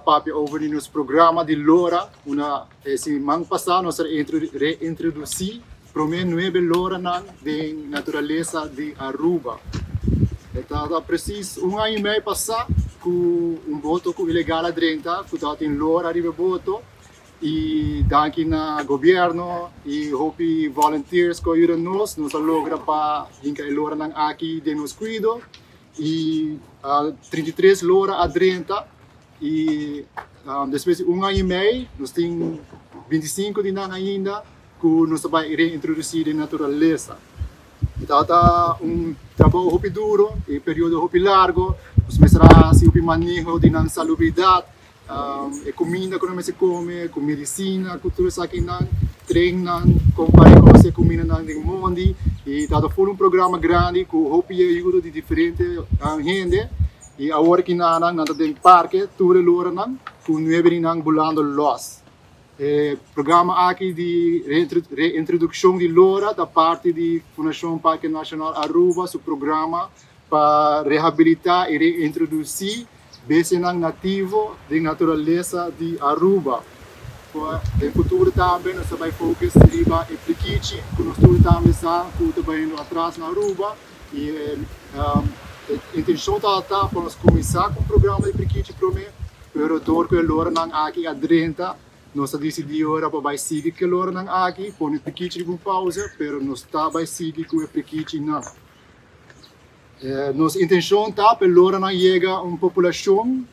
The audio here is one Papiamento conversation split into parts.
Papia over di nos programa di lora, una e siman pasa nos a reintroduci prome nuebe loranan den naturalesa di Aruba. E tabata precies un aña y mei pasa cu un boto cu ilegal a drenta cu tabatin lora riba e boto y danki na gobierno y hopi volunteers cu a yuda nos, nos a logra pa hinca e loranan aki den nos cuido. Y 33 lora a drenta y despues di un aña y mei nos tin 25 di nan ainda cu nos ta bay reintroduci den naturalesa. E tabata un trabou hopi duro y periodo hopi largo, nos mester a haci hopi maneho di nan salubridad, e cuminda cu nan mester come, cu medicina, cu tur esakinan, train nan con pa reconoce cumindanan den mondi y tabata full un programa grandi cu hopi ayudo di diferente hende y awor ki nan nan ta den parke tur e loranan cu nuebe di nan bulando los. E programa aki di reintroduccion di lora ta parti di Fundacion Parke Nacional Aruba su programa pa rehabilita y reintroduci bestianan nativo den naturalesa di Aruba. Den futuro tambe nos ta bay focus riba e prikichi cu nos tur tambe sa cu ta bayendo atras na Aruba y e intencion tabata pa nos cuminsa cu un programa di prikichi prome, pero door cu e loranan aki a drenta nos a dicidi ora pa bay sigui cu e loranan aki, pone prikichi riba un pausa, pero nos ta bay sigui cu e prikichinan. Nos intencion ta pa e loranan yega un populacion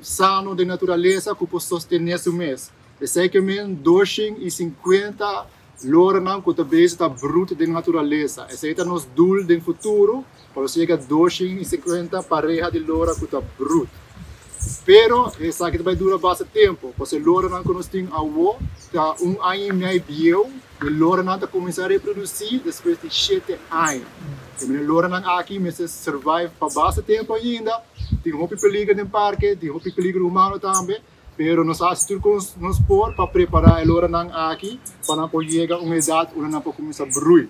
sano den naturalesa cu por sostene su mes. Esey ke men 250 loranan cu ta bezig ta broed den naturalesa. Esey ta nos doel den futuro pa nos yega 250 pareha di lora cu ta broed. Pero esaki ta bay dura basta tempo, pasobra e loranan cu nos tin awo ta un aña y mei bieu. E loranan ta kuminsá reprodusí despues di shete aña. E manera loranan aki mester survive pa basta tempu ainda. Tin hopi peliger den parke, tin hopi peliger humano tambe, pero nos a hasi tur kos nos por pa prepará e loranan aki pa nan por yega un edat unda nan por kuminsá brui.